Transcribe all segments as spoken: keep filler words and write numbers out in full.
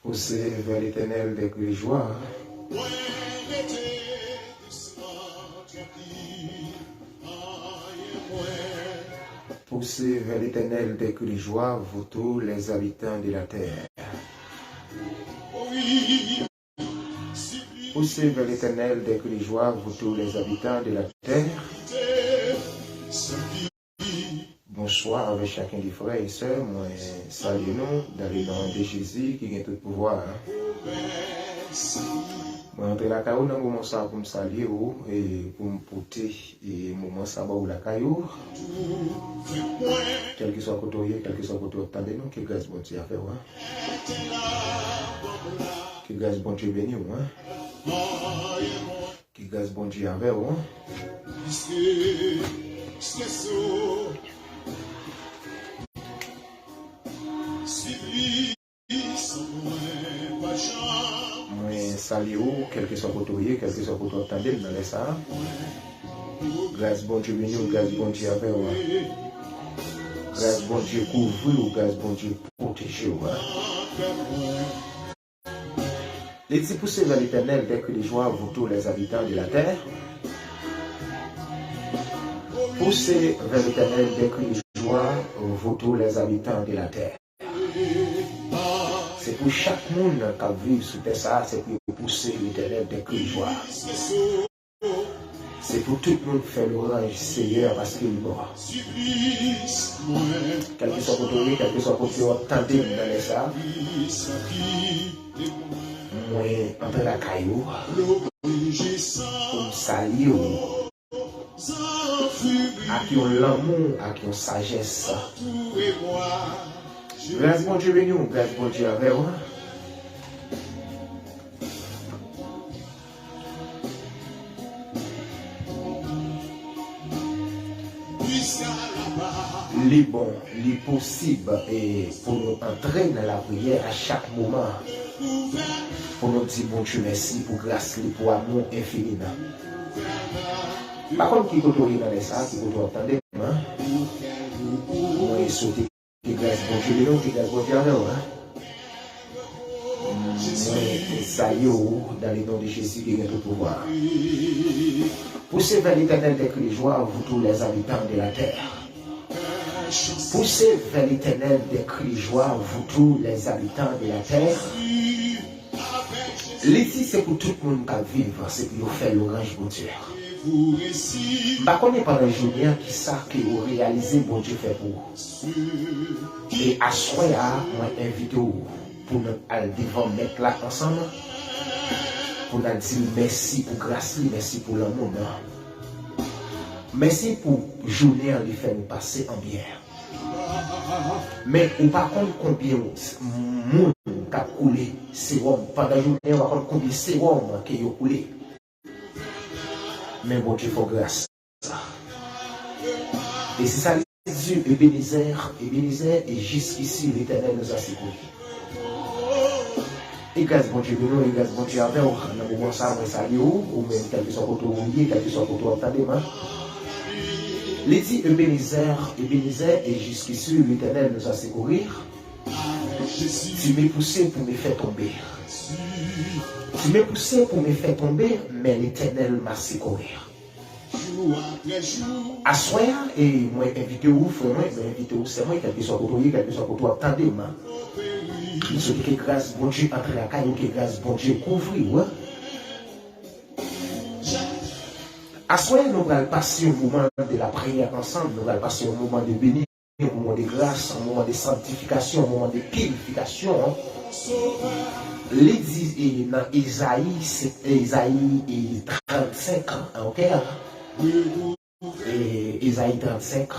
Poussez vers l'Éternel des cris de joie. Poussez vers l'Éternel des cris de joie, vous tous les habitants de la terre. Poussez vers l'Éternel des cris de joie, vous tous les habitants de la terre. Bonswa avèk chak yon de frè e sè, mwen salye nou dan le non de Jezi ki gen tout pouvwa a. Mwen antre lakay ou nan moman sa pou m salye ou e pou m pote e moman sa ba ou lakay ou. Kèlkeswa kote w ye, kèlkeswa kote w ap tande nou, ke gras Bondye avè w. Ke gras Bondye beni w. Ke gras Bondye avè w. Mwen salye ou, kèlkeswa kote w ye, kèlkeswa kote w ap tande m nan lè sa a. Gras Bondye beni w, gras Bondye avè w. Gras Bondye kouvri w, gras Bondye pwoteje w. Li di, poussez vers l'Éternel des cris de joie, vous tous les habitants de la terre. Poussez vers l'Éternel des cris de joie, vous tous les habitants de la terre. Se pou chak moun k ap viv sou tè sa a, se pou yo pouse Letènèl de kri jwa. Se pou tout moun fè lwanj Seyè a, paske li bon. Kèlkeswa kote w ye, kèlkeswa kote w ap tande m nan lè sa a, mwen antre lakay ou pou m salye w ak yon lanmou, ak yon sajès. Gras Bondye beni w, gras Bondye avè w. Li bon, li posib, e pou nou antre nan lapriyè a chak moman, pou nou di Bondye mèsi pou gras li, pou amou enfini nan. M pa konn ki kote w ye nan lè sa a, ki kote w ap tande m, an. Mwen swete ke gras Bondye beni w, ke gras Bondye avè w, an. Mwen salye w dans le nom de Jésus ki gen tout pouvwa. Poussez vers l'Éternel des cris de joie, vous tous les habitants de la terre. Poussez vers l'Éternel des cris de joie, vous tous les habitants de la terre. Li di se pou tout moun k ap viv, se pou yo fè lwanj Bondye. M pa konnen pandan jounen an kisa ke ou reyalize Bondye fè pou ou. E aswè a, mwen envite w pou n al devan Mèt la ansanm, pou n al di l mèsi pou gras li, mèsi pou lanmou nan. Mèsi pou jounen an li fè nou pase an byen. Men ou pa konn konbyen moun k ap koule sewòm pandan jounen an, ou pa konn konbyen sewòm ke yo koule. Men Bondye fè w gras. E se sa li di, Ebenezer, Ebenezer, et jusqu'ici l'Éternel nous a secourus. E gras Bondye beni w, e gras Bondye avè w. Nan moman sa a, mwen salye w, ou menm, kèlkeswa kote w ye, kèlkeswa kote w ap tande m, an. Li di, Ebenezer, Ebenezer, et jusqu'ici l'Éternel nous a secourus. Tu m'as poussé pour me faire tomber. Tu m'as poussé pour me faire tomber, mais l'Éternel m'a secouru. Aswè a, e mwen envite w, frè mwen, mwen envite w, sè mwen, kèlkeswa kote w ye, kèlkeswa kote w ap tande m, an. M swete ke gras Bondye antre lakay ou, ke gras Bondye kouvri w. Aswè a, nou pral pase yon moman de lapriyè ansanm, nou pral pase yon moman de beni, yon moman de gras, yon moman de sanktifikasyon, yon moman de pirifikasyon. Li di, e, nan Ezayi, se Ezayi, e, trannsenk, an, oke, e, Ezayi trannsenk,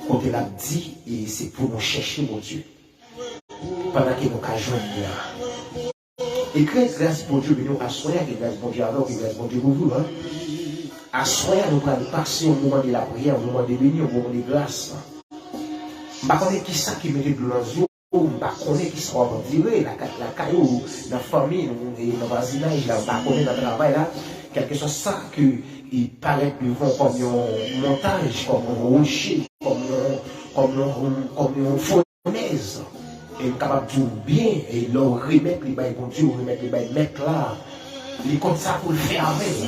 kote l ap di, e, se pou nou chèche Bondye pandan ke nou ka jwenn li an. E ke gras Bondye beni w aswè a, ke gras Bondye avè w, ke gras Bondye kouvri w, an. Aswè a, nou pral pase yon moman de lapriyè, yon moman de beni, yon moman de gras. M pa konnen kisa ki mete dlo nan zye w, m pa konnen kisa w ap andire lakay, lakay ou, nan fanmi nou, e nan vwazinaj la, m pa konnen nan travay la, kèlkeswa sa ke li parèt devan w kòm yon montaj, kòm yon woche, kòm yon, kòm yon, kòm yon fo fonnèz. E m kapab di w byen, e lè w remèt li bay Bondye, w remèt li bay Mèt la, li konn sa pou l fè avè l.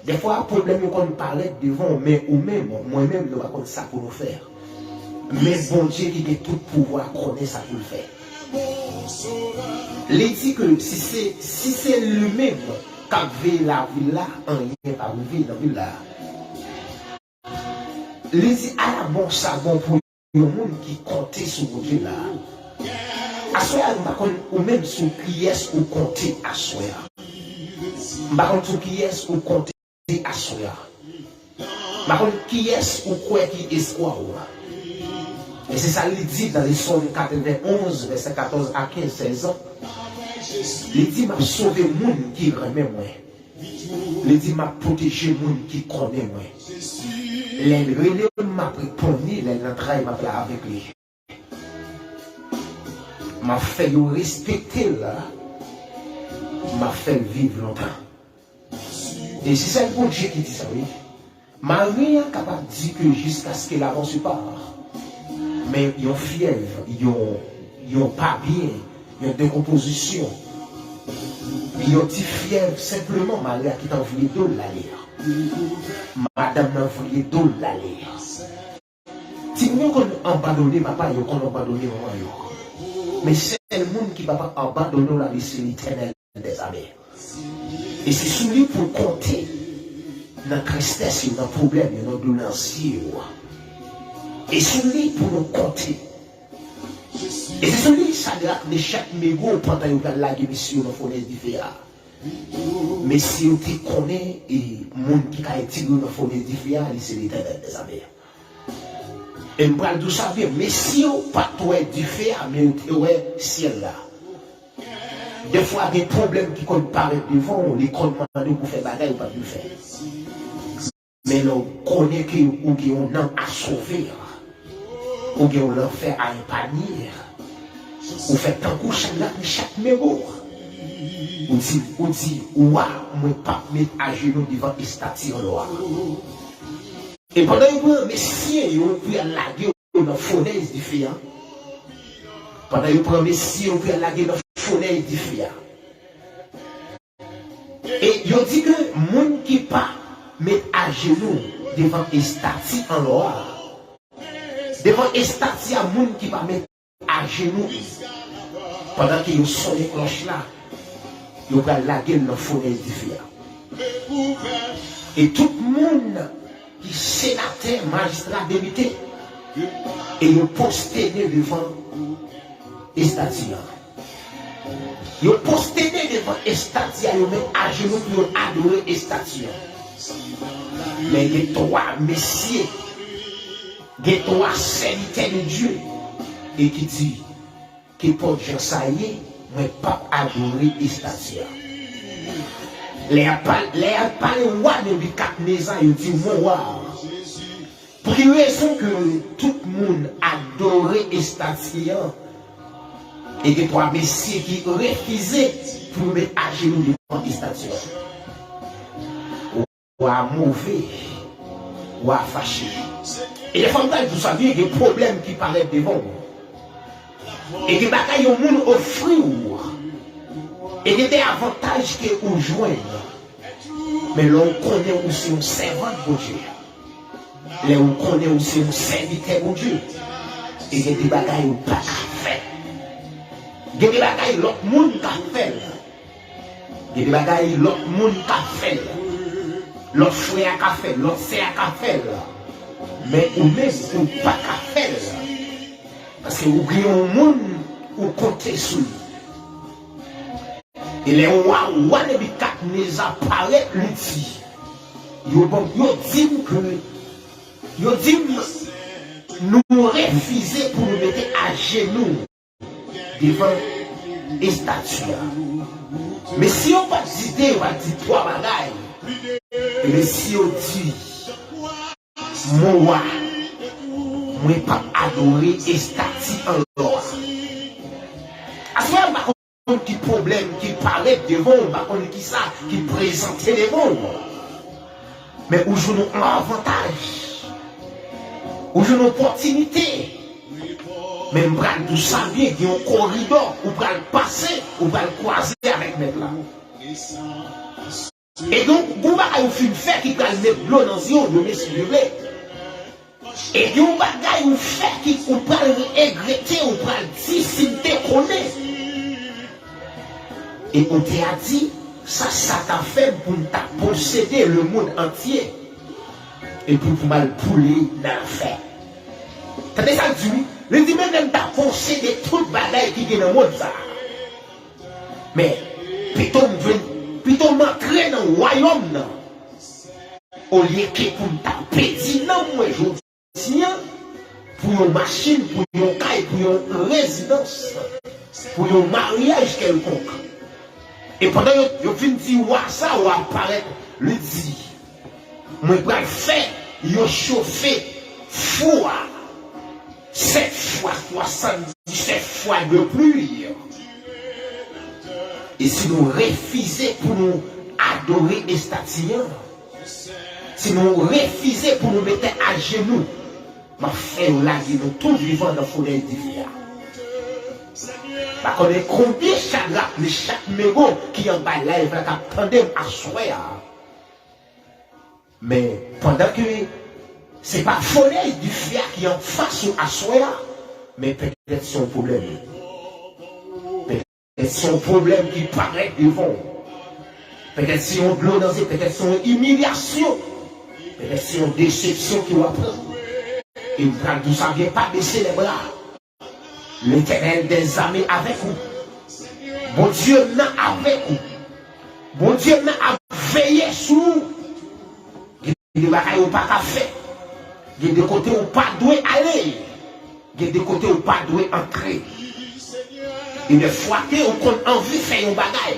Dèfwa, pwoblèm yo konn parèt devan w, men ou menm, mwen menm, nou pa konn sa pou nou fè. Men Bondye ki gen tout pouvwa konnen sa pou l fè. Li di ke si se, si se li menm k ap veye lavil la, anyen p ap rive nan vil la. Li di, ala bon sa bon pou yon moun ki konte sou Bondye la. Aswè a, m pa konn ou menm sou kiyès ou konte aswè a. M pa konn sou kiyès ou konte aswè a. M pa konn kiyès ou kwè ki espwa w. E se sa li di nan Sòm katrevenn onz, vèsè katòz a kenz, sèz an. Li di, m ap sove moun ki renmen mwen. Li di, m ap pwoteje moun ki konnen mwen. Lè l rele m, m ap reponn li, lè l nan travay, m ap la avèk li. M ap fè yo respekte l, m ap fè l viv lontan. E se sèl Bondye ki di sa, wi. Mari an kapab di ke jiskaske l avanse pa. Men yon fyèv, yon, yon pa byen, yon dekonpozisyon, yon ti fyèv, senpleman mari a ki t anvle do l ale a. Madanm nan anvle do l ale a. Timoun yo konn abandone papa, yo konn abandone manman yo. Men sèl moun ki pa p ap abandone w la, li se Letènèl dèzame. E se sou li pou w konte nan tristès yo, nan pwoblèm yo, nan doulè yo. E sou li pou nou konte. E se sou li Chadrak, Mechak, Mego, pandan yo pral lage mesye yo nan fònès dife a. Mesye yo te konnen, e moun ki ka retire yo nan fònès dife a, li se Letènèl dèzame. E m pral di w sa byen, mesye yo pa t wè dife a, men yo te wè syèl la. Dèfwa, gen pwoblèm ki konn parèt devan w, li konn mande w pou fè bagay ou pa t vle fè. Men lè w konnen ke ou gen yon nanm a sove, ou gen yon lanfè a epanye, ou fè tankou Chadrak, Mechak, Mego. Ou di, ou di, wa, mwen p ap met ajenou devan estati an lò a. E pandan yo pran mesye yo pou y al lage yo nan fònès dife a, pandan yo pran mesye yo pou y al lage nan fònès dife a, e yo di ke moun ki pa met ajenou devan estati an lò a, devan estati a, moun ki pa met ajenou, pandan ke yo sonnen klòch la, yo pral lage l nan fònès dife a. E tout moun ki senatè, majistra, depite, e yo pwostène devan estati a. Yo pwostène devan estati a, yo met ajenou pou yo adore estati a. Men gen twa mesye, gen twa sèvitè de Dye, e ki di, kenpòt jan sa ye, mwen p ap adore estati a. Lè y ap pale, lè y ap pale wa Nebikadneza, yo di, mon wa, pou ki rezon ke tout moun adore estati a, e gen twa mesye ki refize pou yo met ajenou devan estati a? Wa move, wa fache. E dèfwa m ta di w sa byen, gen pwoblèm ki parèt devan w. E gen bagay yon moun ofri w. E gen de avantaj ke ou jwenn. Men lè w konnen ou se yon sèvant Bondye, lè w konnen ou se yon sèvitè Bondye, e gen de bagay ou pa ka fè. Gen de bagay lòt moun ka fè l. Gen de bagay lòt moun ka fè l. Lòt frè a ka fè l, lòt sè a ka fè l. Men ou menm, ou pa ka fè l. Paske ou gen yon moun ou konte sou li. E lè wa, wa Nebikadneza parèt, li di, yo ban, yo di m ke, yo di m, nou refize pou nou mete ajenou devan estati a. Men si yo pa t di de, yo pa t di twa bagay, e men si yo di, mon wa, mwen p ap adore estati an lò a. Aswè a, m pa konn ki pwoblèm ki parèt devan w, m pa konn kisa ki prezante devan w. Men ou jwenn yon avantaj. Ou jwenn yon opòtinite. Men m pral di w sa byen, gen yon koridò ou pral pase, ou pral kwaze avèk Mèt la. E gen yon bagay ou fin fè ki pral met dlo nan zye w, yo mesye vle. E gen yon bagay ou fè ki ou pral regrete, ou pral di si m te konnen. E Bondye a di, sa, sa ta fè m pou m ta posede lemonn antye. Epi pou m al boule nan lanfè. Tande sa l di wi. Li di, men menm ta posede tout bagay ki gen nan mond sa a. Men, pito m jwenn, pito m antre nan wayòm nan. Olye ke pou m ta pèdi nanm mwen jodi an, pou yon machin, pou yon kay, pou yon rezidans, pou yon maryaj kèlkonk. E pandan yo, yo fin di wa sa, wa parèt, li di, mwen pral fè yo chofe fou a sèt fwa swasanndisèt fwa de plis. E si nou refize pou nou adore estati an, si nou refize pou nou mete ajenou, m ap fè yo lage nou tou vivan nan fo lè dife a. Pa konnen konbyen Chadrak, Mechak, Mego ki anba live la k ap tande m aswè a. Men pandan ke se pa fo lè dife a ki anfas ou aswè a, men petèt se yon pwoblèm. Petèt se yon pwoblèm ki parèt devan w. Petèt se yon dlo nan zye, petèt se yon imilyasyon. Petèt se yon desepsyon ke w ap pran. E m pral di w sa byen, pa bese lè bra. Letènèl dèzame avèk ou. Bondye m nan avèk ou. Bondye m nan ap veye sou ou. Gen de bagay ou pa ka fè. Gen de kote ou pa dwe ale. Gen de kote ou pa dwe antre. Gen de fwa ke ou konn anvi fè yon bagay.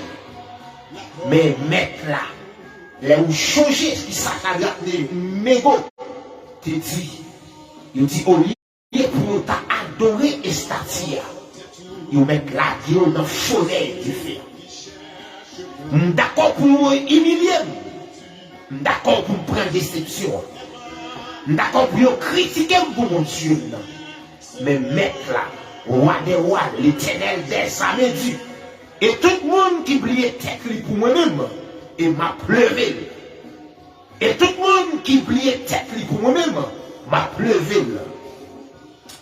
Men Mèt la, lè ou chonje ki sa Chadrak, Mego te di, yo di, olye pou yo ta adore estati a, yo mèt lage yo nan fo lè dife a. M dakò pou yo imilye m. M dakò pou m pran desepsyon an. M dakò pou yo kritike m pou Bondye m nan. Men Mèt la, Wa dè wa, Letènèl dèzame di, e tout moun ki bliye tèt li pou mwen menm, e m ap leve l. E tout moun ki bliye tèt li pou mwen menm, m ap leve l.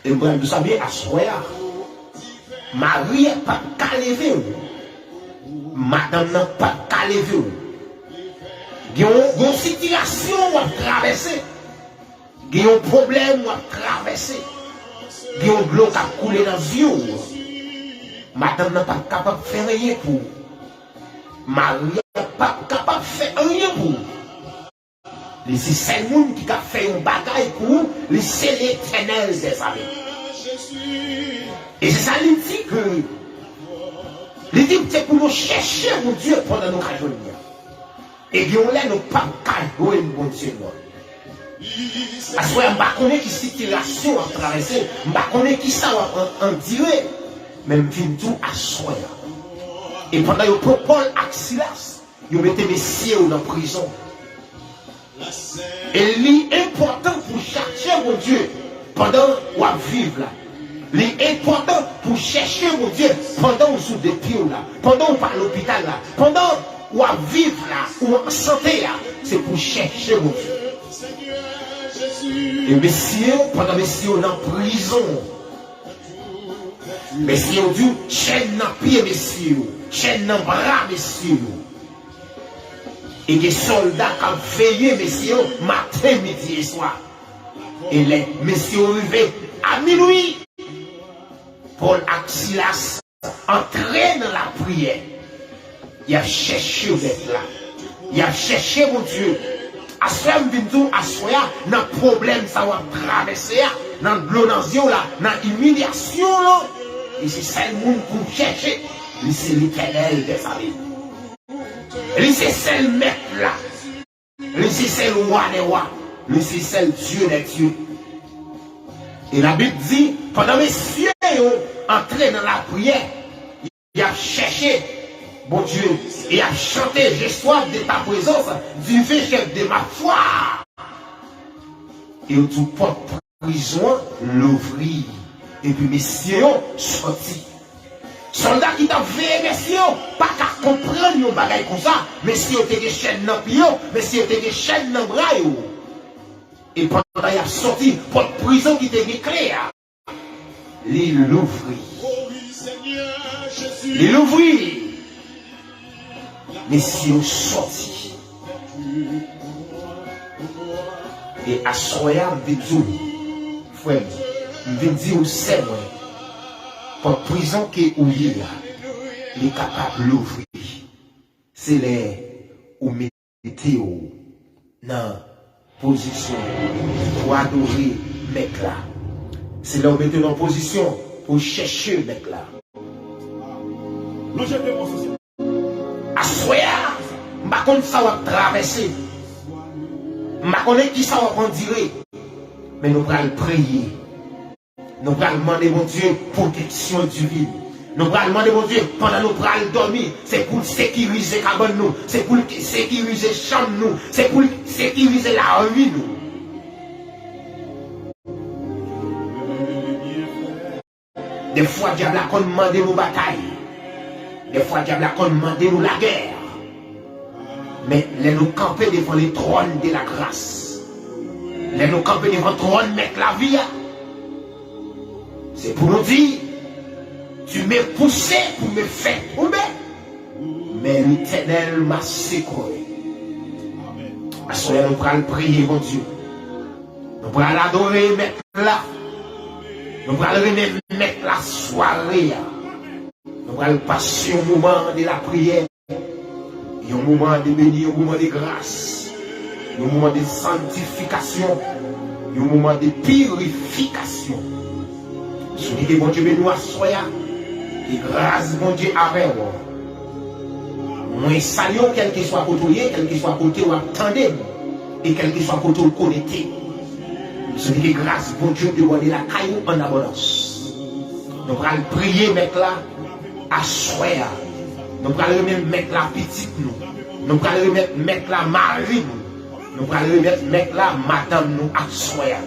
E m pral di w sa byen aswè a. Mari a p ap ka leve w. Madanm nan p ap ka leve w. Gen yon, yon sitiyasyon w ap travèse. Gen yon pwoblèm w ap travèse. Gen yon dlo k ap koule nan zye w. Madanm nan p ap kapab fè anyen pou ou. Mari a p ap kapab fè anyen pou ou. Li se sèl moun ki ka fè yon bagay pou ou, li se Letènèl dèzame. E se sa li di ke, li di se pou nou chèche Bondye pandan nou ka jwenn li. E gen yon lè nou p ap ka jwenn Bondye non. Aswè a, m pa konnen ki sitiyasyon w ap travèse, m pa konnen kisa w ap an-, andire, men m vin di w aswè a. E pandan yo pran Pòl ak Silas, yo mete mesye yo nan prizon. E li enpòtan pou chache Bondye pandan w ap viv la. Li enpòtan pou chèche Bondye pandan w sou de pye w la, pandan w pa lopital la, pandan w ap viv la, ou an sante a, se pou chèche Bondye. E mesye yo, pandan mesye yo nan prizon, mesye yo di w, chèn nan pye mesye yo, chèn nan bra mesye yo. E gen sòlda k ap veye mesye yo maten, midi e swa. E lè mesye yo rive a minwi, Pòl ak Silas antre nan lapriyè. Y ap chèche Mèt la. Y ap chèche Bondye. Aswè a m vin di w, aswè a, nan pwoblèm sa w ap travèse a, nan dlo nan zye w la, nan imilyasyon w lan, li se sèl moun pou w chèche, li se Letènèl dèzame. Li se sèl Mèt la. Li se sèl Wa dè wa. Li se sèl Dye dè dye. E Labib di, pandan mesye yo antre nan lapriyè, y ap chèche Bondye, e y ap chante, j'ai soif de ta présence, divin chef de ma foi. E yo di w pòt prizon an louvri. Epi mesye yo sòti. Sòlda ki t ap veye mesye yo pa ka konprann yon bagay konsa. Mesye yo te gen chèn nan pye yo, mesye yo te gen chèn nan bra yo. E pandan y ap sòti, pòt prizon ki te gen kle a, li louvri. Li louvri. Mesye yo sòti. E aswè a, m vin di w, frè m, m vin di w, sè mwen, pòt prizon ke ou ye a, li kapab louvri. Se lè ou mete w nan pozisyon pou adore Mèt la. Se lè w mete w nan pozisyon pou chèche Mèt la. Aswè a, m pa konn sa w ap travèse. M pa konnen kisa w ap andire. Men nou pral priye. Nou pral mande Bondye pwoteksyon divin. Nou pral mande Bondye pandan nou pral dòmi, se pou l sekirize kabann nou, se pou l sekirize chanm nou, se pou l sekirize lavi nou. Defwa dyab la konn mande nou batay. Defwa dyab la konn mande nou lagè. Men lè nou kanpe devan le trône de la grâce, lè nou kanpe devan twòn Mèt lavi a, se pou nou di, tu m'as poussé pour me faire tomber, mais l'Éternel m'a secoué. Aswè a nou pral priye Bondye. Nou pral adore Mèt la. Nou pral renmen Mèt la sware a. Nou pral pase yon moman de lapriyè, yon moman de beni, yon moman de gras, yon moman de santifikasyon, yon moman de pirifikasyon. Souhaite ke Bondye beni w aswè a, ke gras Bondye avè w. Mwen salye w kèlkeswa kote w ye, kèlkeswa kote w ap tande m, e kèlkeswa kote w konekte. M swete ke gras Bondye debòde lakay ou an abondans. Nou pral priye Mèt la aswè a. Nou pral remèt Mèt la pitit nou. Nou pral remèt Mèt la mari nou. Nou pral remèt Mèt la madanm nou aswè a.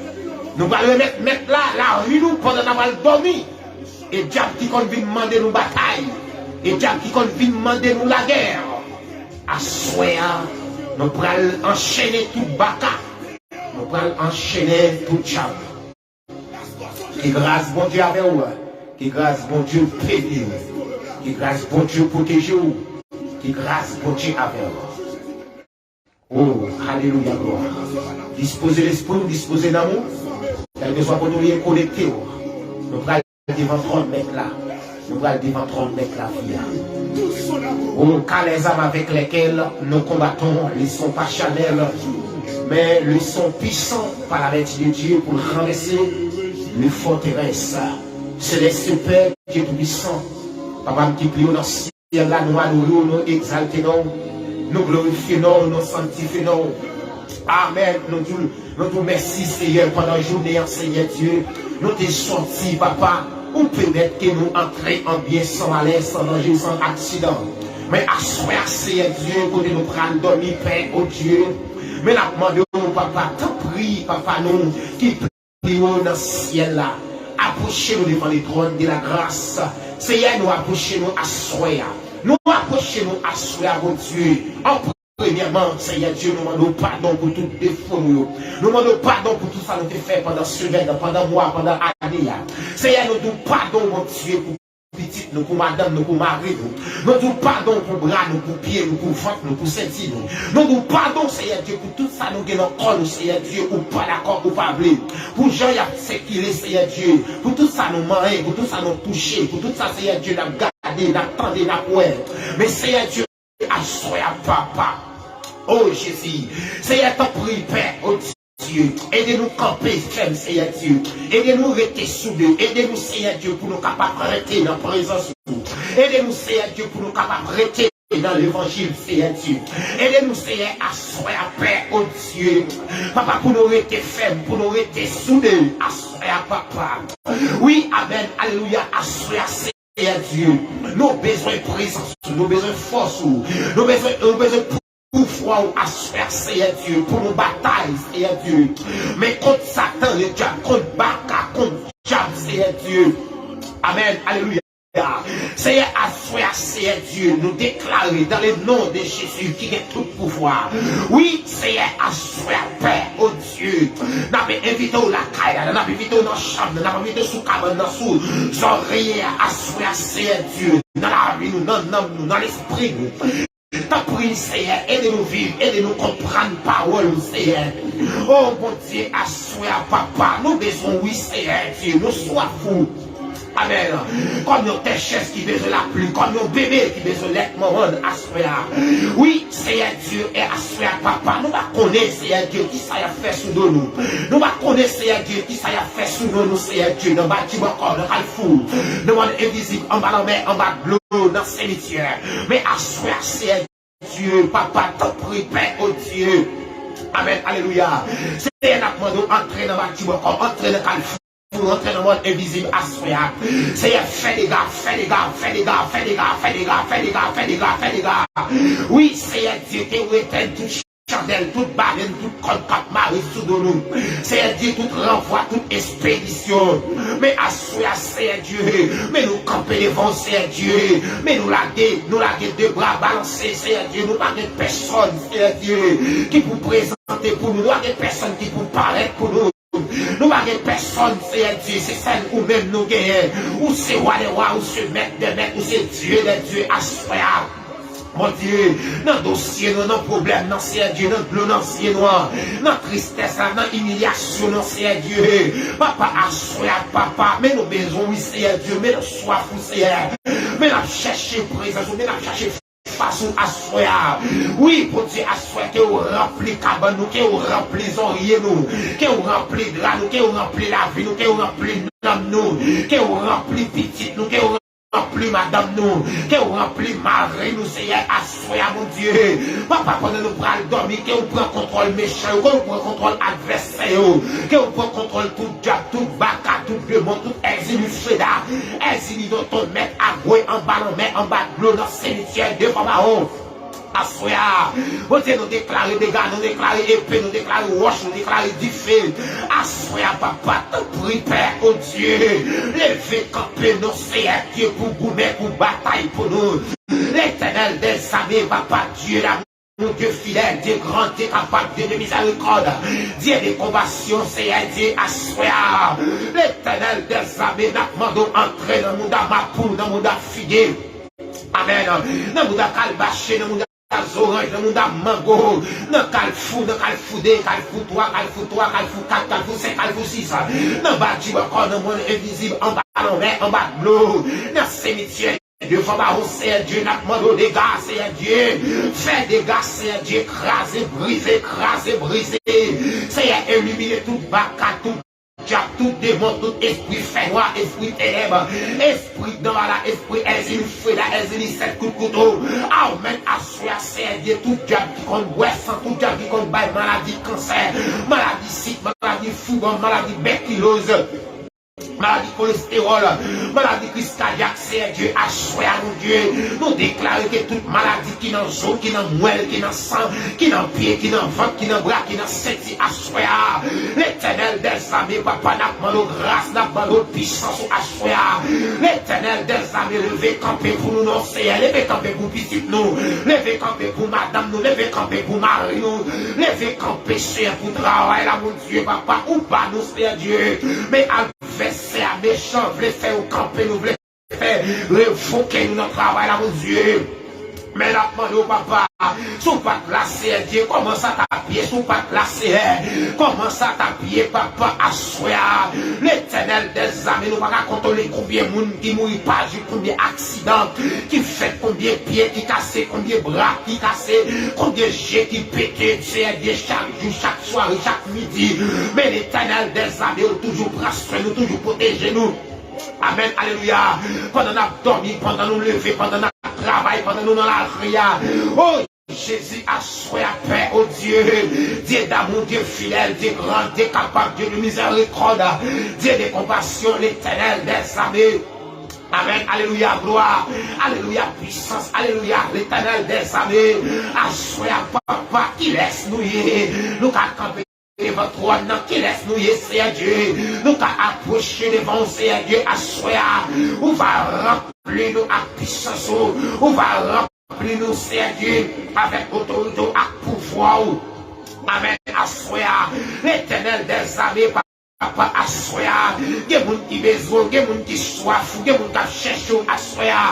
Nou pral remèt Mèt la lavi nou pandan n ap al dòmi. E dyab ki konn vin mande nou batay, e dyab ki konn vin mande nou lagè, aswè a, nou pral anchene tout baka. Nou pral anchene tout dyab. Ke gras Bondye avè w. Ke gras Bondye beni w. Ke gras Bondye pwoteje w. Ke gras Bondye avè w. Oh, alelouya, glwa. Dispoze lespri w, dispoze nanm ou. Kèlkeswa kote w ye, konekte w. Nou pral devan twòn Mèt la. Nou pral devan twòn Mèt lavi a. Oh, car les armes avec lesquelles nous combattons ne sont pas charnelles, mais elles sont puissantes par la vertu de Dieu pour renverser les forteresses. Céleste Père, Dieu Tout-Puissant, Papa m ki pi wo nan syèl la, nou adore w, nou egzalte non w, nou glorifye non w, nou sanntifye non w. Amèn. Nou di w, nou di w mèsi, Seyè, pandan jounen an, Seyè Dye, nou te sòti, Papa, ou pèmèt ke nou antre an byen san malè, san danje, san aksidan. Men aswè a, Seyè Dye, kote nou pral dòmi, Pè, o Dye, men n ap mande w, Papa, tanpri, Papa nou, ki pi wo nan syèl la, apwoche nou devan le trône de la grâce. Seyè, nou apwoche nou aswè a. Nou apwoche nou aswè a, Bondye. An premyèman, Seyè Dye, nou mande w padon pou tout defo nou yo. Nou mande w padon pou tout sa nou te fè pandan semèn nan, pandan mwa, pandan ane a. Seyè, nou di w padon, Bondye, pou pitit nou, pou madanm nou, pou mari nou. Nou di w padon pou bra nou, pou pye nou, pou vant nou, pou senti nou. Nou di w padon, Seyè Dye, pou tout sa nou gen nan kò nou, Seyè Dye, ou pa dakò, ou pa vle. Pou jan y ap sikile, Seyè Dye, pou tout sa nou manyen, pou tout sa nou touche, pou tout sa, Seyè Dye, n ap gade, n ap tande, n ap wè. Men, Seyè Dye, aswè a, Papa. O Jezi. Seyè, tanpri, Pè, o Dye, ede nou kanpe fèm, Seyè Dye. Ede nou rete soude. Ede nou, Seyè Dye, pou nou kapab rete nan prezans ou. Ede nou, Seyè Dye, pou nou kapab rete nan levanjil, Seyè Dye. Ede nou, Seyè, aswè a, Pè, o Dye. Papa, pou nou rete fèm, pou nou rete soude, aswè a, Papa. Wi, amèn, alelouya, aswè a, Seyè Dye, nou bezwen prezans ou, nou bezwen fòs ou, nou bezwen, nou bezwen pouvwa ou aswè a, Seyè Dye, pou nou batay, Seyè Dye. Men kont Satan, ledyab, kont baka, kont dyab, Seyè Dye. Amèn. Alelouya. Seyè, aswè a, Seyè Dye, nou deklare dans le nom de Jésus ki gen tout pouvwa. Wi, Seyè, aswè a, Pè, o Dye, n ap envite w lakay la, n ap envite w nan chanm nan, n ap envite w sou kabann nan, sou zòreye a, aswè a, Seyè Dye, nan lavi nou, nan nanm nou, nan lespri nou. Tanpri, Seyè, ede nou viv, ede nou konprann pawòl ou, Seyè. O Bondye, aswè a, Papa, nou bezwen w, wi, Seyè Dye, nou swaf ou. Amèn. Kòm yon tèchès ki bezwen lapli, kòm yon bebe ki bezwen lèt manman l, aswè a. Wi, Seyè Dye, e aswè a, Papa, nou pa konnen, Seyè Dye, kisa y ap fè sou do nou. Nou pa konnen, Seyè Dye, kisa y ap fè sou non nou, Seyè Dye, nan Badjib ankò, nan Kalfou, nan mòn envizib, anba lanmè, anba dlo, nan simityè. Men aswè a, Seyè Dye, Papa, tanpri, Pè, o Dye. Amèn, alelouya. Seyè, n ap mande w antre nan Badjib ankò, antre nan Kalfou, antre nan mòn envizib aswè a. Seyè, fè dega, fè dega, fè dega, fè dega, fè dega, fè dega, fè dega, fè dega. Wi, Seyè Dye, ke ou etèn tout chandèl, tout balèn, tout kòd k ap mare sou do nou. Seyè Dye, tout ranvwa, tout espedisyon. Men aswè a, Seyè Dye, men nou kanpe devan w, Seyè Dye. Men nou lage, nou lage de bra balanse, Seyè Dye. Nou pa gen pèsòn, Seyè Dye, ki pou prezante pou nou. Nou pa gen pèsòn ki pou parèt pou nou. Nou pa gen pèsòn, Seyè Dye, se sèl ou menm nou genyen. Ou se Wa dè wa, ou se Mèt dè mèt, ou se Dye dè dye, aswè a. Bondye, nan dosye nou, nan pwoblèm nan, Seyè Dye, nan dlo nan zye nou an, nan tristès la, nan imilyasyon nan, Seyè Dye. Papa, aswè a, Papa, men nou bezwen w, wi, Seyè Dye, men nou swaf ou, Seyè. Men n ap chèche prezans ou, men n ap chèche fas ou aswè a. Wi, Bondye, aswè ke ou ranpli kabann nou, ke ou ranpli zòrye nou, ke ou ranpli dra nou, ke ou ranpli lavi nou, ke ou ranpli nanm nou, ke ou ranpli pitit nou, ke ou ranpli madanm nou, ke ou ranpli mari nou, Seyè, aswè a, Bondye. Papa, pandan nou pral dòmi, ke ou pran kontwòl mechan yo, ke ou pran kontwòl advèsè yo, ke ou pran kontwòl tout dyab, tout baka, tout demon, tout èzili freda, èzili doto, mèt agwe, anba lanmè, anba dlo, nan simityè, devan bawon. Aswè a, Bondye, nou deklare dega, nou deklare epe, nou deklare wòch, nou deklare dife. Aswè a, Papa, tanpri, Pè, o Dye, leve kanpe nou, Seyè Dye, pou goumen, pou batay pou nou. Letènèl dèzame, Papa, Dye damou, Dye fidèl, Dye gran, Dye kapab, Dye de mizèrikòd, Dye de konpasyon, Seyè Dye, aswè a, Letènèl dèzame, n ap mande w antre nan mouda mapou, nan mouda figi. Amèn. Nan mouda kalbache, nan mouda zoranj, nan mouda mango, nan kalfou, nan kalfou de, kalfou twa, kalfou twa, kalfou kat, kalfou senk, kalfou sis, nan Badjib ankò, nan mòn envizib, anba lanmè, anba dlo, nan simityè, devan bawon, Seyè Dye, n ap mande w dega, Seyè Dye, fè dega, Seyè Dye, kraze, brize, kraze, brize, Seyè, elimine tout baka, tout dyab, tout demon, tout espri fènwa, espri tenèb, espri danbala, espri èzili freda, èzili sèt kout kouto. Amèn. Aswè a, Seyè Dye, tout dyab ki konn bwè san, tout dyab ki konn bay maladi kansè, maladi sik, maladi fibwòm, maladi bèkiloz, maladi kolestewòl, maladi kriz kadyak, Seyè Dye, aswè a, Bondye, nou deklare ke tout maladi ki nan zo, ki nan mwèl, ki nan san, ki nan pye, ki nan vant, ki nan bra, ki nan senti, aswè a, Letènèl dèzame, Papa, n ap mande w gras, n ap mande w pisans ou aswè a. Letènèl dèzame, leve kanpe pou nou non, Seyè. Leve kanpe pou pitit nou. Leve kanpe pou madanm nou. Leve kanpe pou mari nou. Leve kanpe, Seyè, pou travay la, Bondye, Papa. Ou ba nou, Seyè Dye. Men advèsè a mechan, vle fè yo kanpe, nou vle fè revoke nou nan travay la, Bondye. Men n ap mande w, Papa, si w pa t la, Seyè Dye, kòman sa t ap ye? Si w pa t la, Seyè, kòman sa t ap ye, Papa, aswè a? Letènèl dèzame, nou pa ka kontwole konbyen moun ki mouri pa jou, konbyen aksidan ki fèt, konbyen pye ki kase, konbyen bra ki kase, konbyen je ki pete, Seyè Dye, chak jou, chak sware, chak midi. Men Letènèl dèzame, ou toujou pran swen nou, toujou pwoteje nou. Amèn, alelouya. Pandan n ap dòmi, pandan nou leve, pandan n ap travay, pandan nou nan lari a. O Jezi, aswè a, Pè, o Dye, Dye damou, Dye fidèl, Dye gran, Dye kapab, Dye de mizèrikòd, Dye de konpasyon, Letènèl dèzame. Amèn, alelouya, glwa, alelouya, pisans, alelouya, Letènèl dèzame. Aswè a, Papa, kilès nou ye? Nou ka kanpe devan twòn nan, kilès nou ye, Seyè Dye? Nou ka apwoche devan w, Seyè Dye, aswè a. Ou va ranpli nou ak pisans ou. Ou va ranpli nou, Seyè Dye, avèk otorite w ak pouvwa w. Amèn. Aswè a, Letènèl dèzame, Papa, aswè a, gen moun ki bezwen w, gen moun ki swaf ou, gen moun k ap chèche w aswè a.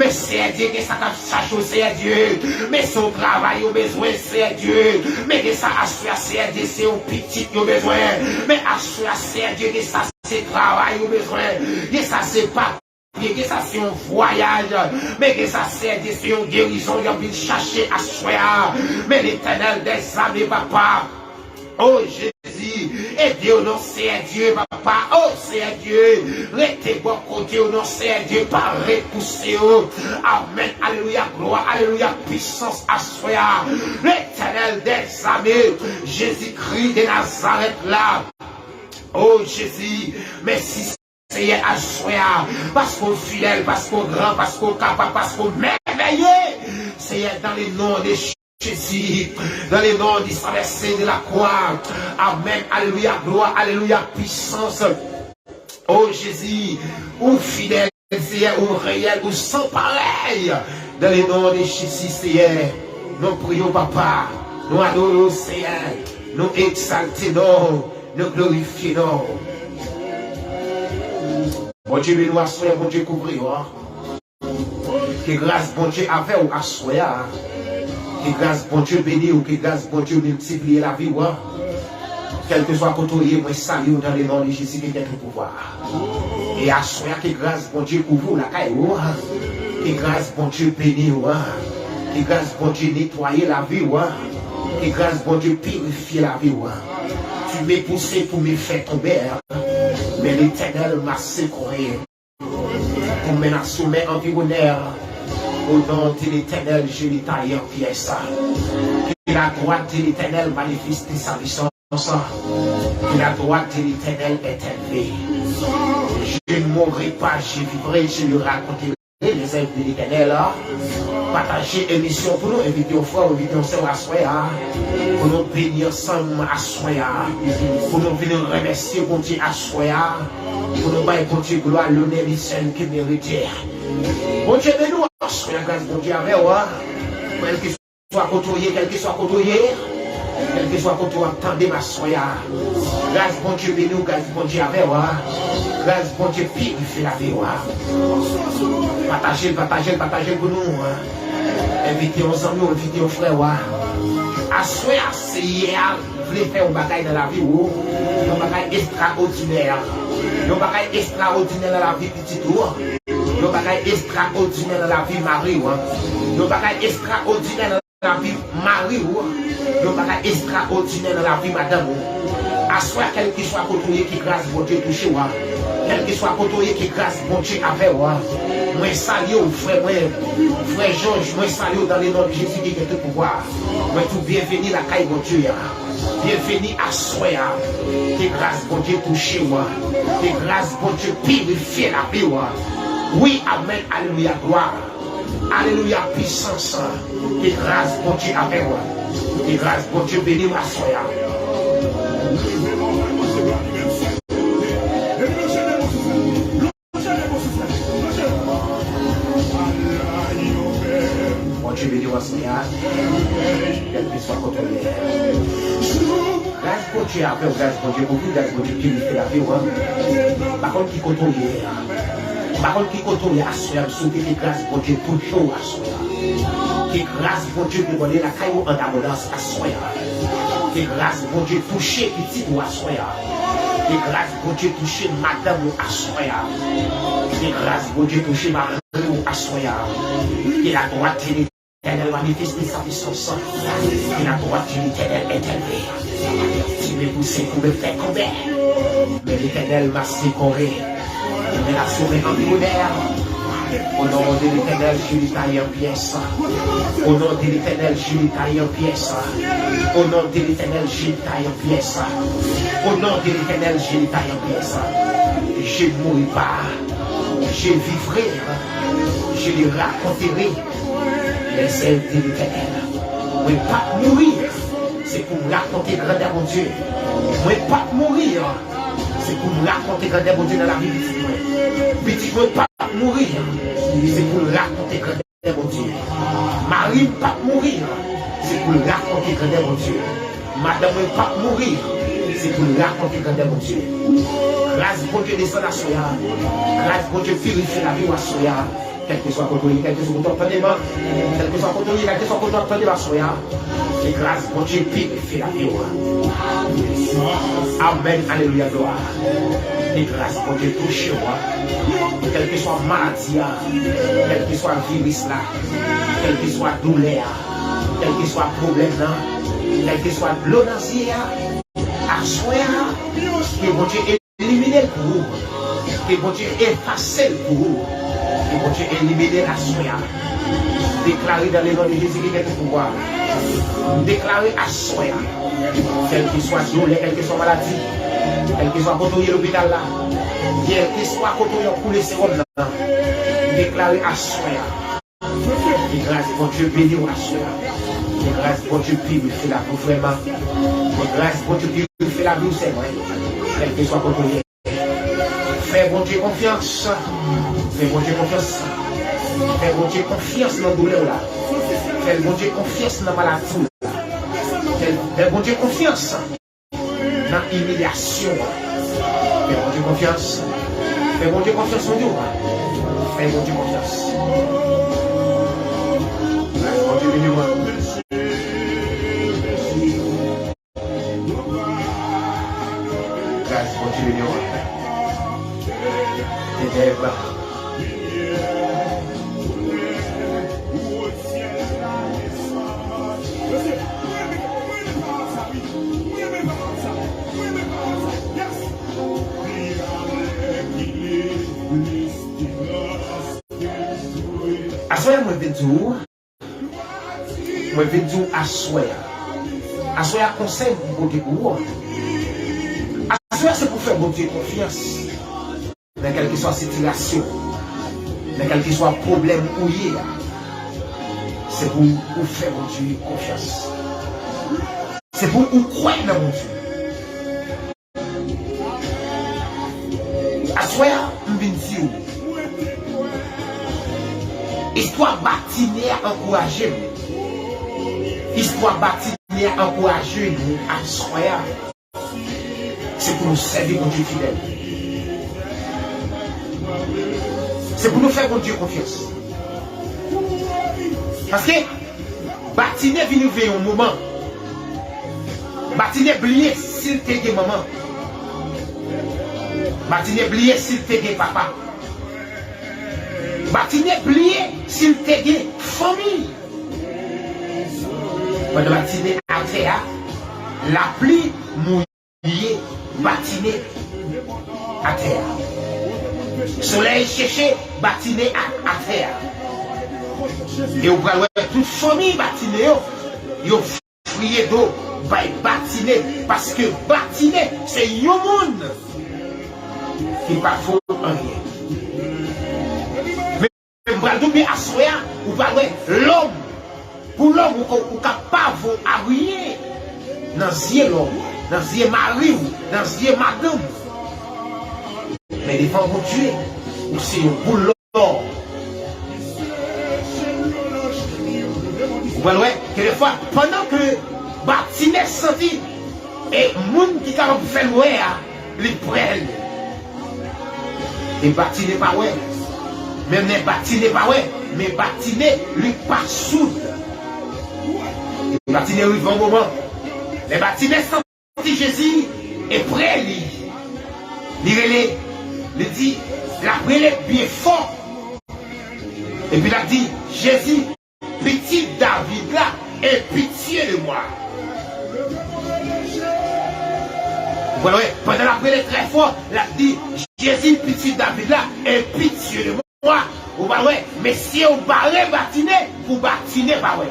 Men Seyè Dye, gen sa k ap chache w, Seyè Dye. Men se yon travay yo bezwen, Seyè Dye. Men gen sa aswè a, Seyè Dye, se yon pitit yo bezwen. Men aswè a, Seyè Dye, gen sa se travay yo bezwen. Gen sa se papye, gen sa se yon vwayaj. Men gen sa, Seyè Dye, se yon gerizon y ap vin chache aswè a. Men Letènèl dèzame, Papa. O Jezi, ede yo non, Seyè Dye, Papa. O Seyè Dye, rete bò kote yo non, Seyè Dye, pa repouse yo. Amèn, alelouya, glwa, alelouya, pisans aswè a. Letènèl dèzame, Jezikri de Nazarèt la. O Jezi, mèsi Seyè aswè a, paske w fidèl, paske w gran, paske w kapab, paske w mèvèye. Seyè, dans le nom de Jésus, dans le nom du sang versé de la croix. Amèn, alelouya, glwa, alelouya, pisans. O Jezi, ou fidèl, Seyè, ou reyèl, ou san parèy. Dans le nom de Jésus, Seyè, nou priye w, Papa, nou adore w, Seyè, nou egzalte non w, nou glorifye non w. Bondye beni w aswè, Bondye kouvri w. Ke gras Bondye avè w aswè a. Ke gras Bondye beni w, ke gras Bondye miltipliye lavi w. Kèlkeswa kote w ye, mwen salye w dans le nom de Jésus qui est tout pouvoir. E aswè a, ke gras Bondye kouvri w lakay ou. Ke gras Bondye beni w. Ke gras Bondye netwaye lavi w. Ke gras Bondye pirifye lavi w. Tu m'as poussé pour me faire tomber, mais l'Éternel m'a secouru. Pour menacer mes environneurs. Au nom de l'Éternel, je les taille en pièces. Que la droite de l'Éternel manifeste sa puissance. Que la droite de l'Éternel est élevée. Je ne mourrai pas, je vivrai, je le raconterai les œuvres de l'Éternel. Pataje emisyon pou nou, envite yon frè, envite yon sè aswè a. Pou nou beni ansanm aswè a. Pou nou vin remèsye Bondye aswè a. Pou nou bay Bondye glwa, lonè li sèl ki merite. Bondye beni w aswè a, gras Bondye avè w. Kèlkeswa kote w ye, kèlkeswa kote w ye, kèlkeswa kote w ap tande m aswè a. Gras Bondye beni w, gras Bondye avè w. Gras Bondye pirifye lavi w. Pataje l, pataje l, pataje l pou nou. Envite yon zanmi w, envite yon frè w. Aswè a, Seyè a vle fè yon bagay nan lavi w, yon bagay estraòdinè. Yon bagay estraòdinè nan lavi pitit ou. Yon bagay estraòdinè nan lavi mari w. Yon bagay estraòdinè nan lavi mari w. Yon bagay estraòdinè nan lavi madanm ou. Aswè a, kèlkeswa kote w ye, ke gras Bondye touche w. Kèlkeswa kote w ye, ke gras Bondye avè w. Mwen salye w, frè mwen, frè Jòj, mwen salye w dans le nom de Jésus qui est tout pouvoir. Mwen di w byenveni lakay Bondye a. Byenveni aswè a. Ke gras Bondye touche w. Ke gras Bondye pirifye lavi w. Wi, amèn, alelouya, glwa. Alelouya, pisans. Ke gras Bondye avè w. Ke gras Bondye beni w aswè a. Bondye beni w aswè a. Kèlkeswa kote w ye. Gras Bondye avè w, gras Bondye kouvri w, gras Bondye pirifye lavi w. M pa konn ki kote w ye a. M pa konn ki kote w ye aswè a, m swete ke gras Bondye touche w aswè a. Ke gras Bondye debòde lakay ou an abondans aswè a. Ke gras Bondye touche pitit ou aswè a. Ke gras Bondye touche madanm ou aswè a. Ke gras Bondye touche mari ou aswè a. Que la droite de l'Éternel manifeste sa puissance. Que la droite de l'Éternel est élevée. Tu m'as poussé pour me faire tomber, mais l'Éternel m'a secouru. Il m'a sauvé en lumière. Au nom de l'Éternel, je le taille en pièces. Au nom de l'Éternel, je le taille en pièces. Au nom de l'Éternel, je le taille en pièces. Au nom de l'Éternel, je le taille en pièces. Je ne mourrai pas. Je vivrai. Je le raconterai. Les œuvres de l'Éternel. Mwen p ap mouri. se pou m rakonte grandè Bondye. Mwen p ap mouri, se pou m rakonte grandè Bondye nan lavi pitit mwen. Pitit mwen p ap mouri, se pou l rakonte grandè Bondye. Mari m p ap mouri, se pou l rakonte grandè Bondye. Madanm mwen p ap mouri, se pou l rakonte grandè Bondye. Gras Bondye desann aswè a. Gras Bondye pirifye lavi w aswè a. Kèlkeswa kote w ye, kèlkeswa kote w ap tande m, kèlkeswa kote w ye, kèlkeswa kote w ap tande m aswè a, ke gras Bondye pirifye lavi w. Amèn, alelouya, glwa. Ke gras Bondye touche w. Kèlkeswa maladi a, kèlkeswa viris la, kèlkeswa doulè a, kèlkeswa pwoblèm nan, kèlkeswa dlo nan zye a, aswè a, ke Bondye elimine l pou ou. Ke Bondye efase l pou ou. Ke Bondye elimine l aswè a. M deklare dans le nom de Jésus ki gen tout pouvwa. M deklare aswè a. Kèlkeswa doulè, kèlkeswa maladi, kèlkeswa kote w ye lopital la, kèlkeswa kote w ye w ap koule sewòm nan, m deklare aswè a. Ke gras Bondye beni w aswè a. Ke gras Bondye pirifye lavi w vrèman. Ke gras Bondye pirifye lavi w sè mwen. Kèlkeswa kote w ye. Fè Bondye konfyans. Fè Bondye konfyans. Fè Bondye konfyans nan doulè w la. Fè Bondye konfyans nan maladi w la. Fè, fè Bondye konfyans nan imilyasyon an. Fè Bondye konfyans. Fè Bondye konfyans, Bondye. Fè Bondye konfyans. Gras Bondye beni w. Gras Bondye beni w. Te dèyè ba. Aswè a mwen vin di w, mwen vin di w aswè a. Aswè a konsèy m pou pote pou ou. Aswè a se pou fè Bondye konfyans. Nan kèlkeswa sitiyasyon, nan kèlkeswa pwoblèm ou ye a, se pou ou fè Bondye konfyans. Se pou ou kwè nan Bondye. Aswè a, m vin di w, istwa Batime a ankouraje m. Istwa Batime a ankouraje nou aswè a. Se pou nou sèvi Bondye fidèl. Se pou nou fè Bondye konfyans. Paske Batime vin rive yon moman, Batime bliye si l te gen manman. Batime bliye si l te gen papa. Batime bliye si l te gen fanmi. Pandan Batime atè a, lapli mouye Batime atè a. Solèy cheche Batime a, atè a. E ou pral wè tout fanmi Batime yo, yo friye do bay Batime, paske Batime se yon moun ki pa vo anyen. Men m pral di w byen aswè a, ou pral wè lòm. Pou lòm, ou ka, ou ka pa vo aryen nan zye lòm, nan zye mari w, nan zye madanm ou. Men devan Bondye, ou se yon boul lò. Ou pral wè, ke defwa, pandan ke Batime santi, e moun ki kapab fè l wè a, li prè li. E Batime pa wè. Men, men Batime pa wè. Men Batime, li pa soud. E Batime rive yon moman. Lè Batime santi Jezi e prè li, li rele, li di, l ap rele byen fò. Epi l ap di, Jezi, Pitit David la, aie pitié de moi. Ou pral wè, pandan l ap rele trè fò, l ap di, Jezi, Pitit David la, aie pitié de moi. Ou pral wè, mesye yo bare Batime pou Batime pa wè.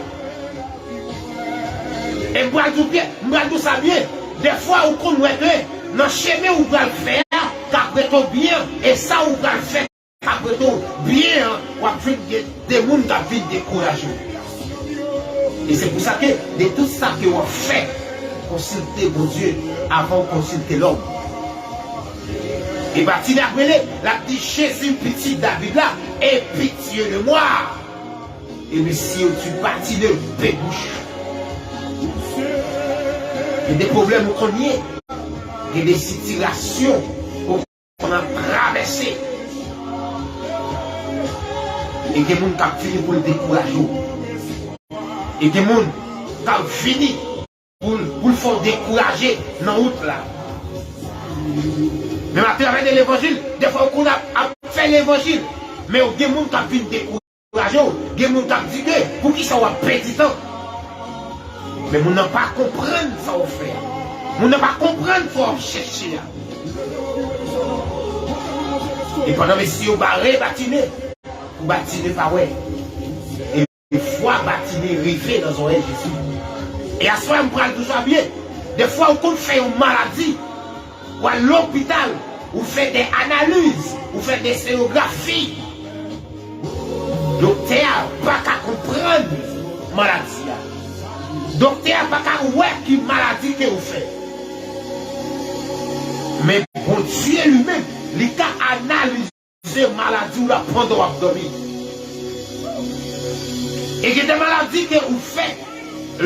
E m pral di w byen, m pral di w sa byen. Dèfwa ou konn wè ke nan chemen ou pral fè a, k ap rete w byen, e sa ou pral fè k ap rete w byen an, w ap jwenn gen de moun k ap vin dekouraje w. E se pou sa ke de tout sa ke w ap fè, konsilte Bondye avan w konsilte lòm. E Batime ap rele, l ap di, Jezi, pitit David la, e pitye de mwa. E mesye yo di Batime, pe bouch. Gen de pwoblèm ou konn ye, gen de sitirasyon ou konn ap travèse. E gen moun k ap vini pou l dekouraje w. E gen moun k ap vini pou l, pou l fè w dekouraje nan wout la. Men atravè de levanjil, defwa ou konn ap, ap fè levanjil, men gen moun k ap vin dekouraje w, gen moun k ap di ke poukisa w ap pèdi tan. Men moun nan pa konprann sa w fè a. Moun nan pa konprann sa w ap chèche a. E pandan mesye yo bare Batime, pou Batime pa wè. E fwa Batime rive nan zòrèy Jezi. E aswè a m pral di w sa byen. Defwa ou konn fè yon maladi, ou al lopital, ou fè de analiz, ou fè de senografi. Doktè a pa ka konprann maladi a. Doktè a pa ka wè ki maladi ke ou fè. Men Bondye li menm, li ka analize se maladi w la pandan w ap dòmi. E gen de maladi ke ou fè,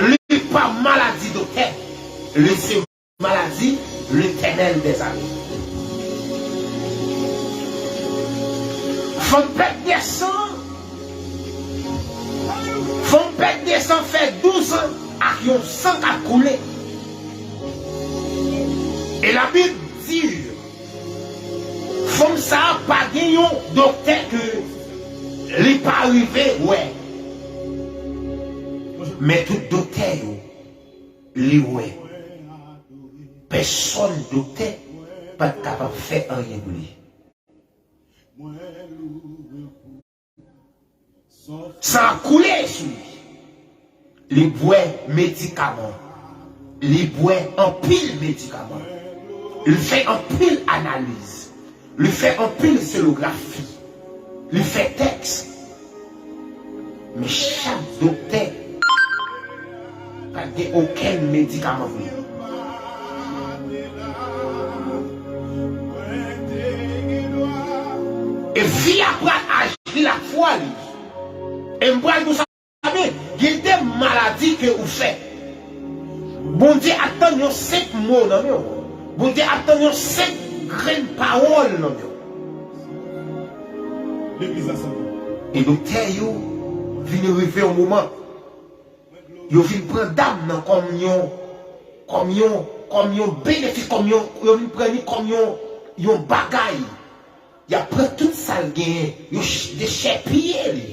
li pa maladi doktè, li se maladi Letènèl dèzame. Fanm pèd de san, fanm pèd de san fè douz an ak yon san k ap koule. E Labib di, fanm sa a pa gen yon doktè ke li pa rive wè. Men tout doktè yo, li wè. Pèsòn doktè pa t kapab fè anyen pou li. San ap koule sou li. Li bwè medikaman. Li bwè anpil medikaman. Li fè anpil analiz. Li fè anpil senografi. Li fè tèks. Men chak doktè pa t gen okenn medikaman pou li. E fi a pral aji ak fwa li. E m pral di w sa byen, gen de maladi ke ou fè. Bondye ap tann yon senp mo nan men w. Bondye ap tann yon senp grenn pawòl nan men w. Legliz la sanble. E doktè yo vin rive yon moman, yo vin pran dam nan kòm yon, kòm yon, kòm yon benefis, kòm yon, yo vin pran li kòm yon, yon bagay. Y ap pran tout sa l genyen, yo ch-, dechèpiye li.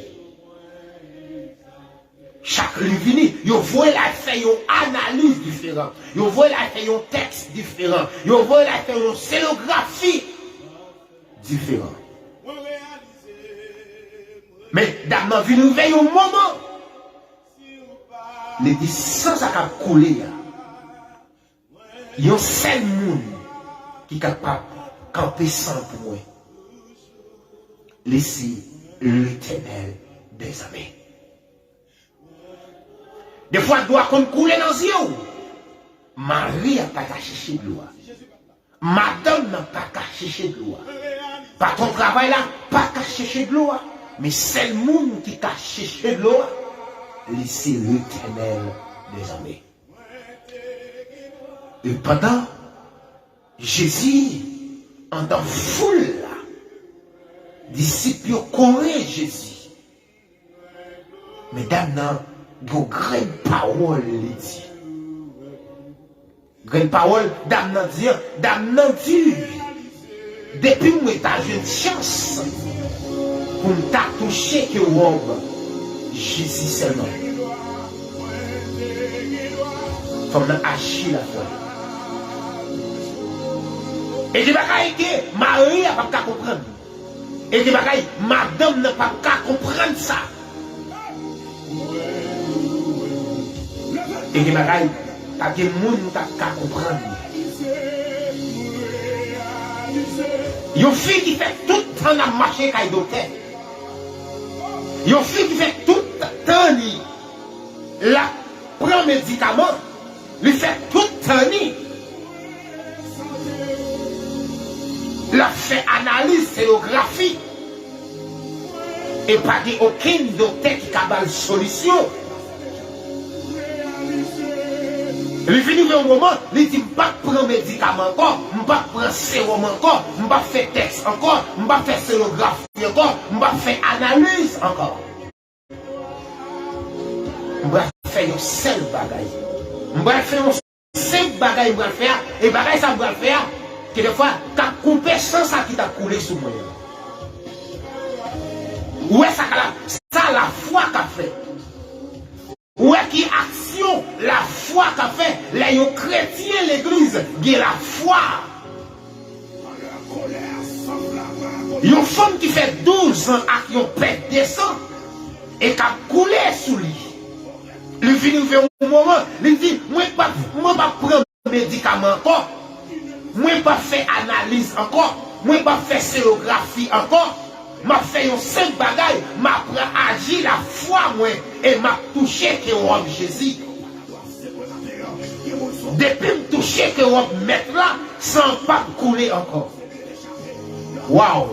Chak li vini, yo voye l al fè yon analiz diferan. Yo voye l al fè yon tèks diferan. Yo voye l al fè yon senografi diferan. Men dam nan vin rive yon moman, li di san sa k ap koule a, yon sèl moun ki kapab kanpe san pou mwen, li se Letènèl dèzame. Defwa dlo a konn koule nan zye w. Mari a pa ka chèche dlo a. Madanm nan pa ka chèche dlo a. Patwon travay la pa ka chèche dlo a. Men sèl moun ki ka chèche dlo a, li se Letènèl dèzame. E pandan Jezi anndan foul la, disip yo kore Jezi. Men dam nan gen yon grenn pawòl li di. Grenn pawòl dam nan di an, dam nan di, depi mwen ta jwenn chans pou m ta touche ke wòb Jezi sèlman. Fanm nan aji la fwa. E gen bagay ke mari a p ap ka konprann. E gen bagay madanm nan p ap ka konprann sa. E gen bagay pa gen moun k ap ka konprann. Yon fi ki fè tout tan l ap mache kay doktè. Yon fi ki fè tout tan li l ap pran medikaman. Li fè tout tan li. L ap fè analiz, seyografi. E pa gen okenn doktè ki ka ba l solisyon. Li vin rive yon moman, li di, "M p ap pran medikaman ankò, m p ap pran sewòm ankò, m p ap fè tès ankò, m p ap fè seyografi ankò, m p ap fè analiz ankò." M pral fè yon sèl bagay. M pral fè yon senp bagay m pral fè a, e bagay sa m pral fè a, ke defwa, k ap koupe san sa ki t ap koule sou mwen an. Ou wè sa ka la, sa lafwa ka fè. Ou wè ki aksyon lafwa ka fè lè yon kretyen legliz gen lafwa. Yon fanm ki fè douz an ak yon pèt de san e k ap koule sou li. Li vin rive yon moman, li di, "Mwen p ap, mwen p ap pran medikaman ankò. Mwen p ap fè analiz ankò. Mwen p ap fè seyografi ankò. M ap fè yon senp bagay, m ap aji lafwa mwen e m ap touche ke wòb Jezi." Depi m touche ke wòb Mèt la, san p ap koule ankò. Waw!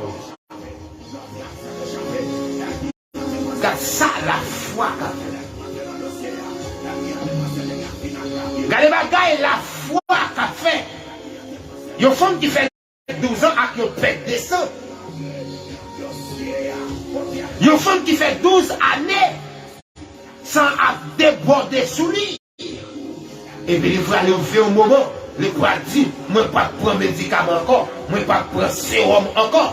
Gad sa lafwa ka fè. Gade bagay lafwa ka fè. Yon fanm ki fè douz an ak yon pèt de san. Yon fanm ki fè douz ane san ap debòde sou li. Epi li pral rive yon moman, li pral di, "Mwen p ap pran medikaman ankò, mwen p ap pran sewòm ankò.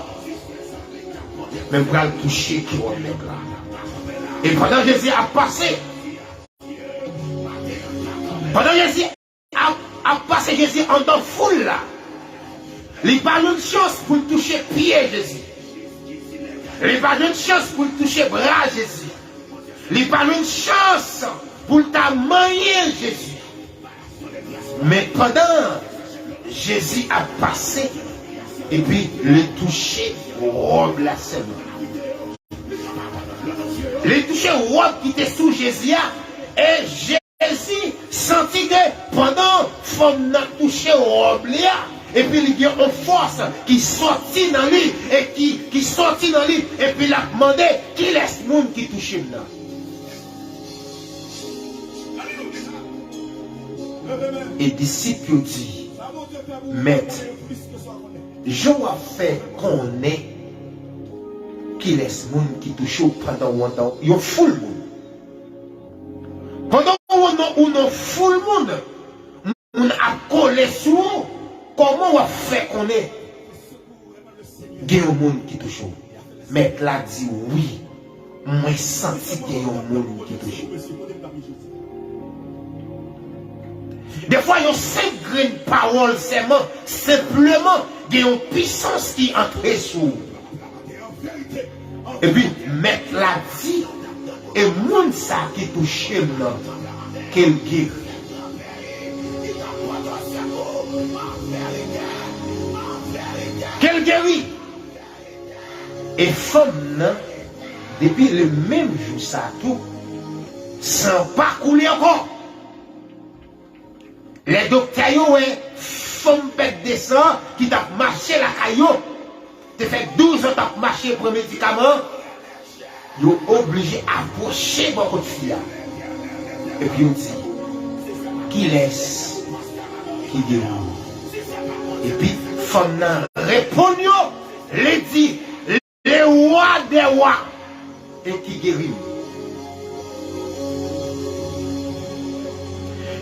Men m pral touche ke wòb Mèt la." E pandan Jezi ap pase, pandan Jezi ap, ap pase, Jezi anndan foul la. Li pa jwenn chans pou l touche pye Jezi. Li pa jwenn chans pou l touche bra Jezi. Li pa jwenn chans pou l ta manyen Jezi. Men pandan Jezi ap pase, epi li touche wòb la sèlman. Li touche wòb ki te sou Jezi a, e Jezi santi ke pandan fanm nan touche wòb li a, epi li gen yon fòs ki sòti nan li, e ki, ki sòti nan li, epi l ap mande, "Kilès moun ki touche m nan?" E disip yo di, "Mèt, jan w ap fè konnen kilès moun ki touche w pandan w anndan yon foul moun? Pandan w anndan, ou nan foul moun, moun ap kole sou ou, kòman w ap fè konnen gen yon moun ki touche w?" Mèt la di, "Wi, mwen santi gen yon moun ki touche m." Defwa, yon senp grenn pawòl sèlman, senpleman, gen yon pisans ki antre sou ou. Epi, Mèt la di, "E moun sa ki touche m nan, ke l geri." Ke l geri. E fanm nan, depi le menm jou sa a tou, san pa koule ankò. Lè doktè yo wè fanm pèt de san ki t ap mache lakay yo, te fè douz an t ap mache pran medikaman, yo oblije apwoche bò kot fi a. Epi yo di, "Kilès ki geri w?" Epi fanm nan reponn yo, li di, "Le roi des rois, e ki geri m."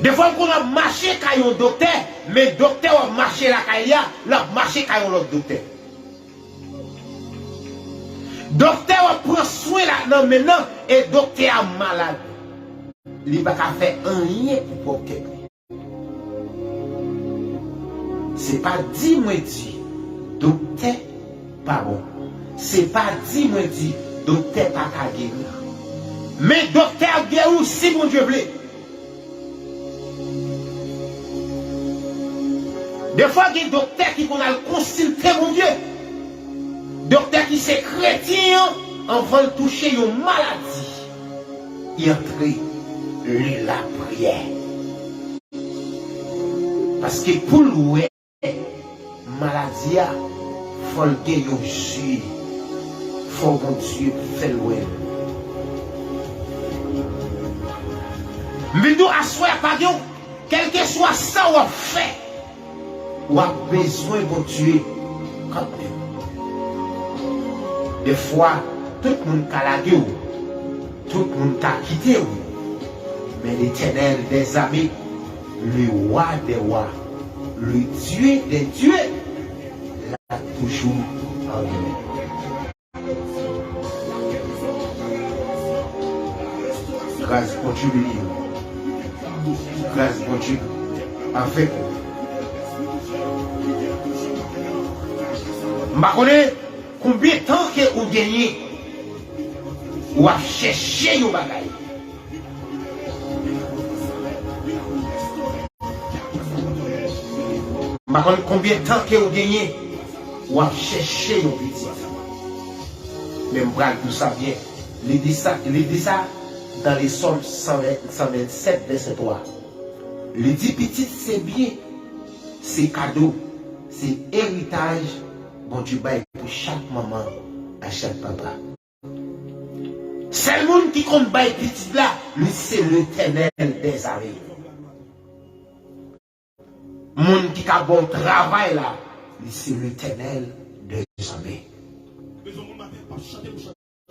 Defwa m konn ap mache kay yon doktè, men doktè w ap mache lakay li a, l ap mache kay yon lòt doktè. Doktè w ap pran swen la nan men nan, e doktè a malad. Li pa ka fè anyen pou pwòp tèt li. Se pa di mwen di doktè pa bon. Se pa di mwen di doktè pa ka geri. Men doktè ap geri w si Bondye vle. Defwa gen doktè ki konn al konsilte Bondye. Doktè ki se kretyen an, anvan l touche yon maladi, li antre li lapriyè. Paske pou l wè maladi a, fò l gen yon zye. Fò Bondye fè l wè l. M vin di w aswè a, pa gen yon, kèlkeswa sa w ap fè, w ap bezwen Bondye kanmenm. Defwa, tout moun ka lage w, tout moun ka kite w, men Letènèl dèzame, le Wa dè wa, le Dye dè dye, l ap toujou anvi. Gras Bondye beni w. Gras Bondye avèk ou. M pa konnen konbyen tan ke ou genyen w ap chèche yon bagay. M pa konn konbyen tan ke w genyen w ap chèche yon pitit. Men m pral di w sa byen. Li di sa, li di sa nan le Sòm san ven, san vennsèt, vèsè twa. Li di pitit se byen, se kado, se eritaj Bondye bay pou chak manman ak chak papa. Sèl moun ki konn bay pitit la, li se Letènèl dèzame. Moun ki ka ba w travay la, li se Letènèl dèzame.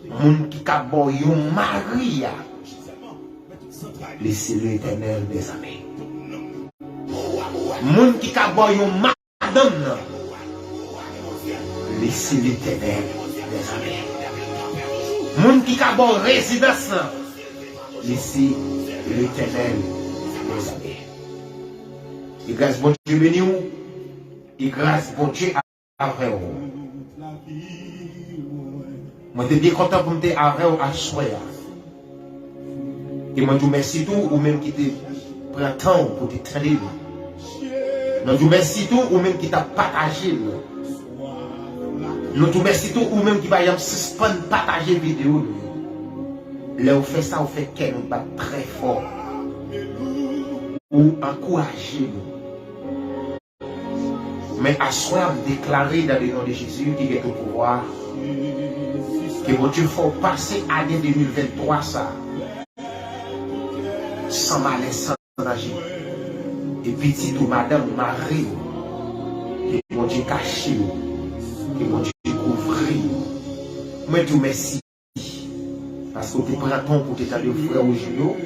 Moun ki ka ba w yon mari a, li se Letènèl dèzame. Moun ki ka ba w yon madanm nan, li se Letènèl dèzame. Moun ki ka ba w rezidans lan, li se Letènèl dèzame. E gras Bondye beni w. E gras Bondye avè w. Mwen te byen kontan pou m te avè w aswè a. E mwen di w mèsi tou, ou menm ki te pran tan w pou te tande l. Nou di w mèsi tou, ou menm ki t ap pataje l. Nou di w mèsi tou, ou menm ki pa janm sispann pataje videyo nou yo. Lè w fè sa, w fè kè nou bat trè fò. Ou ankouraje nou. Men aswè a, m deklare dans le nom de Jésus ki gen tout pouvwa, ke Bondye fè w pase ane de mil venntwa sa san malè, san danje. E pitit ou, madanm ou, mari w, ke Bondye kache w, ke Bondye kouvri w. Mwen di w mèsi. Paske w te pran tan w pou w te tande frè w Julio.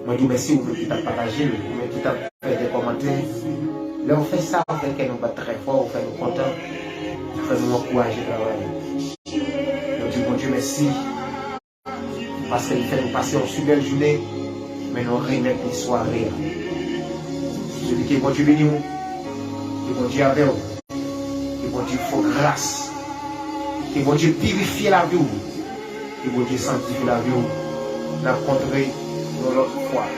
Mwen di w mèsi, ou menm ki t ap pataje l, ou menm ki t ap fè de kòmantè. Lè w fè sa, ou fè kè nou bat trè fò, ou fè nou kontan, ou fè nou ankouraje travay. Nou di Bondye mèsi, paske li fè nou pase yon si bèl jounen, men nou remèt li sware a. Sou li, ke Bondye beni w, ke Bondye avè w. Ke Bondye fè w gras. Ke Bondye pirifye lavi w. Ke Bondye sanktifye lavi w. N ap kontre yon lòt fwa.